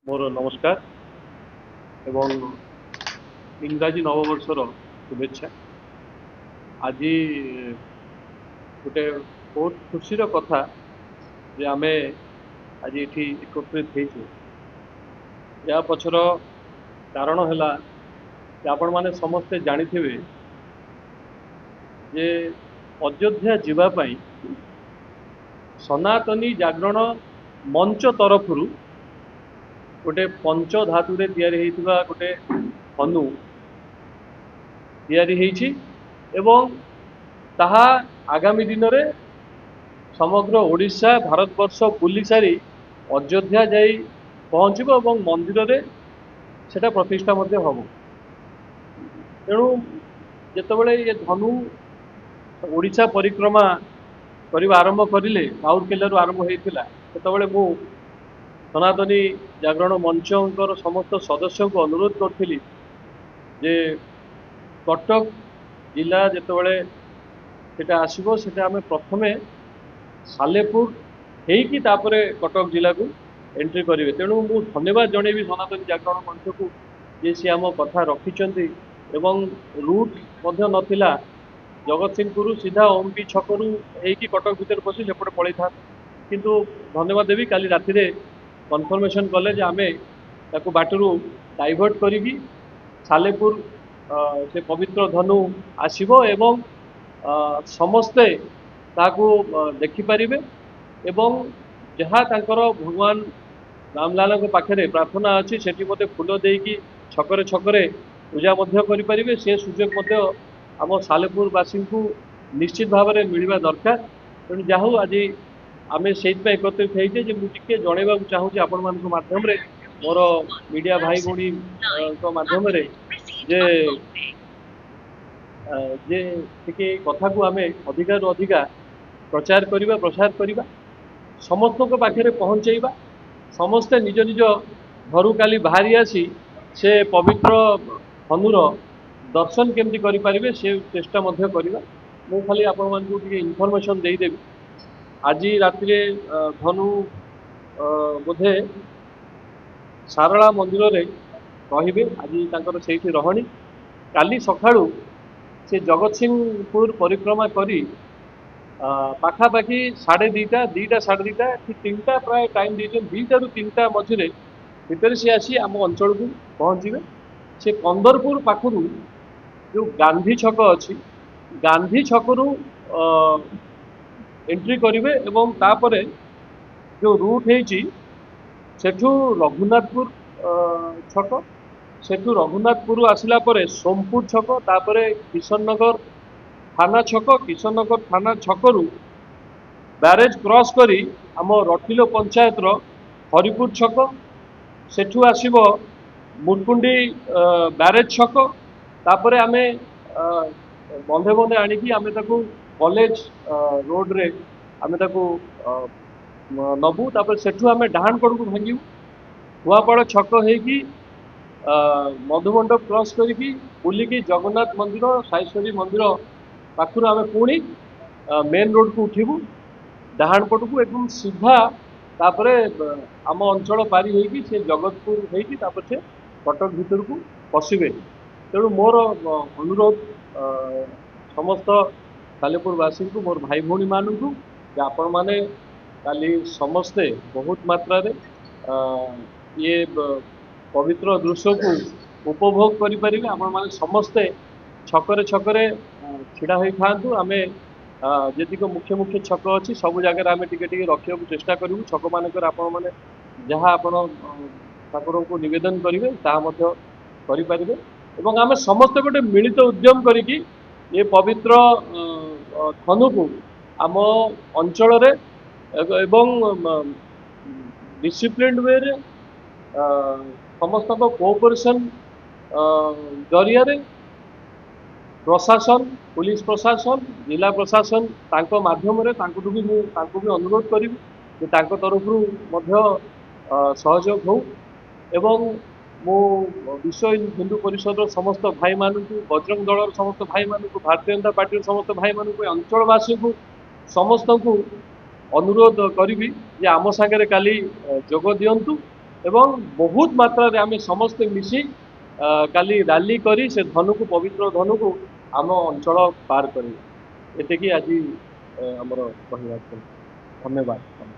ମୋର ନମସ୍କାର ଏବଂ ଇଂରାଜୀ ନବବର୍ଷର ଶୁଭେଚ୍ଛା। ଆଜି ଗୋଟେ ବହୁତ ଖୁସିର କଥା ଯେ ଆମେ ଆଜି ଏଠି ଏକତ୍ରିତ ହେଇଛୁ। ଏହା ପଛର କାରଣ ହେଲା ଯେ ଆପଣମାନେ ସମସ୍ତେ ଜାଣିଥିବେ ଯେ ଅଯୋଧ୍ୟା ଯିବା ପାଇଁ ସନାତନୀ ଜାଗରଣ ମଞ୍ଚ ତରଫରୁ ଗୋଟେ ପଞ୍ଚ ଧାତୁରେ ତିଆରି ହେଇଥିବା ଗୋଟେ ଧନୁ ତିଆରି ହେଇଛି ଏବଂ ତାହା ଆଗାମୀ ଦିନରେ ସମଗ୍ର ଓଡ଼ିଶା, ଭାରତବର୍ଷ ବୁଲି ସାରି ଅଯୋଧ୍ୟା ଯାଇ ପହଞ୍ଚିବ ଏବଂ ମନ୍ଦିରରେ ସେଟା ପ୍ରତିଷ୍ଠା ମଧ୍ୟ ହେବ। ତେଣୁ ଯେତେବେଳେ ଏ ଧନୁ ଓଡ଼ିଶା ପରିକ୍ରମା କରିବା ଆରମ୍ଭ କରିଲେ, ରାଉରକେଲାରୁ ଆରମ୍ଭ ହେଇଥିଲା, ସେତେବେଳେ ମୁଁ ସନାତନୀ ଜାଗରଣ ମଞ୍ଚଙ୍କର ସମସ୍ତ ସଦସ୍ୟଙ୍କୁ ଅନୁରୋଧ କରିଥିଲି ଯେ କଟକ ଜିଲ୍ଲା ଯେତେବେଳେ ସେଟା ଆସିବ, ସେଟା ଆମେ ପ୍ରଥମେ ସାଲେପୁର ହେଇକି ତାପରେ କଟକ ଜିଲ୍ଲାକୁ ଏଣ୍ଟ୍ରି କରିବେ। ତେଣୁ ମୁଁ ଧନ୍ୟବାଦ ଜଣେଇବି ସନାତନୀ ଜାଗରଣ ମଞ୍ଚକୁ ଯେ ସିଏ ଆମ କଥା ରଖିଛନ୍ତି ଏବଂ ରୁଟ୍ ମଧ୍ୟ ନଥିଲା, ଜଗତସିଂହପୁରରୁ ସିଧା ଓମ୍ପି ଛକରୁ ହେଇକି କଟକ ଭିତରେ ପଶି ସେପଟେ ପଳେଇଥାନ୍ତେ। କିନ୍ତୁ ଧନ୍ୟବାଦ ଦେବି, କାଲି ରାତିରେ କନଫର୍ମେସନ୍ କଲେ ଯେ ଆମେ ତାକୁ ବାଟରୁ ଡାଇଭର୍ଟ କରିକି ସାଲେପୁର ସେ ପବିତ୍ର ଧନୁ ଆସିବ ଏବଂ ସମସ୍ତେ ତାହାକୁ ଦେଖିପାରିବେ ଏବଂ ଯାହା ତାଙ୍କର ଭଗବାନ ରାମଲାଲାଙ୍କ ପାଖରେ ପ୍ରାର୍ଥନା ଅଛି, ସେଠି ମଧ୍ୟ ଫୁଲ ଦେଇକି ଛକରେ ଛକରେ ପୂଜା ମଧ୍ୟ କରିପାରିବେ। ସେ ସୁଯୋଗ ମଧ୍ୟ ଆମ ସାଲେପୁରବାସୀଙ୍କୁ ନିଶ୍ଚିତ ଭାବରେ ମିଳିବା ଦରକାର। ତେଣୁ ଯାହା ହଉ, ଆଜି ଆମେ ସେଇଥିପାଇଁ ଏକତ୍ରିତ ହେଇଛେ ଯେ ମୁଁ ଟିକେ ଜଣେଇବାକୁ ଚାହୁଁଛି ଆପଣମାନଙ୍କ ମାଧ୍ୟମରେ, ମୋର ମିଡ଼ିଆ ଭାଇ ଭଉଣୀଙ୍କ ମାଧ୍ୟମରେ, ଯେ ଟିକେ କଥାକୁ ଆମେ ଅଧିକାରୁ ଅଧିକା ପ୍ରଚାର କରିବା, ପ୍ରସାର କରିବା, ସମସ୍ତଙ୍କ ପାଖରେ ପହଞ୍ଚେଇବା। ସମସ୍ତେ ନିଜ ନିଜ ଘରୁ କାଲି ବାହାରି ଆସି ସେ ପବିତ୍ର ଧନୁର ଦର୍ଶନ କେମିତି କରିପାରିବେ, ସେ ଚେଷ୍ଟା ମଧ୍ୟ କରିବା। ମୁଁ ଖାଲି ଆପଣମାନଙ୍କୁ ଟିକେ ଇନଫର୍ମେସନ୍ ଦେଇଦେବି। ଆଜି ରାତିରେ ଧନୁ ବୋଧେ ଶାରଳା ମନ୍ଦିରରେ ରହିବେ। ଆଜି ତାଙ୍କର ସେଇଠି ରହଣି। କାଲି ସକାଳୁ ସେ ଜଗତସିଂହପୁର ପରିକ୍ରମା କରି ପାଖାପାଖି 2:30, 2ଟା, 2:30 କି 3ଟା ପ୍ରାୟ ଟାଇମ୍ ଦେଇଛନ୍ତି, 2ଟାରୁ 3ଟା ମଝିରେ ଭିତରେ ସିଏ ଆସି ଆମ ଅଞ୍ଚଳକୁ ପହଞ୍ଚିବେ। ସେ କନ୍ଦରପୁର ପାଖରୁ ଯେଉଁ ଗାନ୍ଧୀ ଛକ ଅଛି, ଗାନ୍ଧୀ ଛକରୁ ଏଣ୍ଟ୍ରି କରିବେ ଏବଂ ତାପରେ ଯେଉଁ ରୁଟ୍ ହେଇଛି, ସେଠୁ ରଘୁନାଥପୁର ଛକ, ସେଠୁ ରଘୁନାଥପୁର ଆସିଲା ପରେ ସୋମପୁର ଛକ, ତାପରେ କିଶନନଗର ଥାନା ଛକ, କିଶନନଗର ଥାନା ଛକରୁ ବ୍ୟାରେଜ କ୍ରସ୍ କରି ଆମ ରଟିଲୋ ପଞ୍ଚାୟତର ହରିପୁର ଛକ, ସେଠୁ ଆସିବ ମୁରକୁଣ୍ଡି ବ୍ୟାରେଜ ଛକ, ତାପରେ ଆମେ ବନ୍ଧେ ବନ୍ଧେ ଆଣିକି ଆମେ ତାକୁ କଲେଜ ରୋଡରେ ଆମେ ତାକୁ ନବୁ। ତାପରେ ସେଠୁ ଆମେ ଡାହାଣ କଡ଼କୁ ଭାଙ୍ଗିବୁ, କୁଆପାଳ ଛକ ହେଇକି, ମଧୁମଣ୍ଡପ କ୍ରସ୍ କରିକି, ବୁଲିକି ଜଗନ୍ନାଥ ମନ୍ଦିର, ସାଇଶ୍ୱରୀ ମନ୍ଦିର ପାଖରୁ ଆମେ ପୁଣି ମେନ୍ ରୋଡକୁ ଉଠିବୁ ଡାହାଣ ପଟକୁ ଏବଂ ସିଧା ତାପରେ ଆମ ଅଞ୍ଚଳ ପାରି ହେଇକି ସେ ଜଗତପୁର ହେଇକି ତାପରେ ସେ କଟକ ଭିତରକୁ ପଶିବେ। ତେଣୁ ମୋର ଅନୁରୋଧ ସମସ୍ତ ସାଲେପୁରବାସୀଙ୍କୁ, ମୋର ଭାଇ ଭଉଣୀମାନଙ୍କୁ ଯେ ଆପଣମାନେ କାଲି ସମସ୍ତେ ବହୁତ ମାତ୍ରାରେ ଇଏ ପବିତ୍ର ଦୃଶ୍ୟକୁ ଉପଭୋଗ କରିପାରିବେ। ଆପଣମାନେ ସମସ୍ତେ ଛକରେ ଛକରେ ଛିଡ଼ା ହୋଇଥାନ୍ତୁ। ଆମେ ଯେତିକ ମୁଖ୍ୟ ମୁଖ୍ୟ ଛକ ଅଛି, ସବୁ ଜାଗାରେ ଆମେ ଟିକେ ଟିକେ ରଖିବାକୁ ଚେଷ୍ଟା କରିବୁ। ଛକମାନଙ୍କରେ ଆପଣମାନେ ଯାହା ଆପଣ ଠାକୁରଙ୍କୁ ନିବେଦନ କରିବେ, ତାହା ମଧ୍ୟ କରିପାରିବେ ଏବଂ ଆମେ ସମସ୍ତେ ଗୋଟେ ମିଳିତ ଉଦ୍ୟମ କରିକି ଏ ପବିତ୍ର ଧନୁକୁ ଆମ ଅଞ୍ଚଳରେ ଏବଂ ଡିସିପ୍ଲିନ୍ଡ ୱେରେ, ସମସ୍ତଙ୍କ କୋଅପରେସନ୍ ଜରିଆରେ, ପ୍ରଶାସନ, ପୁଲିସ ପ୍ରଶାସନ, ଜିଲ୍ଲା ପ୍ରଶାସନ, ତାଙ୍କ ମାଧ୍ୟମରେ ତାଙ୍କଠୁ ବି ମୁଁ ତାଙ୍କୁ ବି ଅନୁରୋଧ କରିବି ଯେ ତାଙ୍କ ତରଫରୁ ମଧ୍ୟ ସହଯୋଗ ହଉ। ଏବଂ ମୁଁ ବିଶ୍ୱ ହିନ୍ଦୁ ପରିଷଦର ସମସ୍ତ ଭାଇମାନଙ୍କୁ, ବଜରଙ୍ଗ ଦଳର ସମସ୍ତ ଭାଇମାନଙ୍କୁ, ଭାରତୀୟ ଜନତା ପାର୍ଟିର ସମସ୍ତ ଭାଇମାନଙ୍କୁ, ଏ ଅଞ୍ଚଳବାସୀଙ୍କୁ ସମସ୍ତଙ୍କୁ ଅନୁରୋଧ କରିବି ଯେ ଆମ ସାଙ୍ଗରେ କାଲି ଯୋଗ ଦିଅନ୍ତୁ ଏବଂ ବହୁତ ମାତ୍ରାରେ ଆମେ ସମସ୍ତେ ମିଶି କାଲି ରାଲି କରି ସେ ଧନୁକୁ, ପବିତ୍ର ଧନୁକୁ ଆମ ଅଞ୍ଚଳ ପାର କରିବୁ। ଏତିକି ଆଜି ଆମର କହିବାର ଥିଲା। ଧନ୍ୟବାଦ।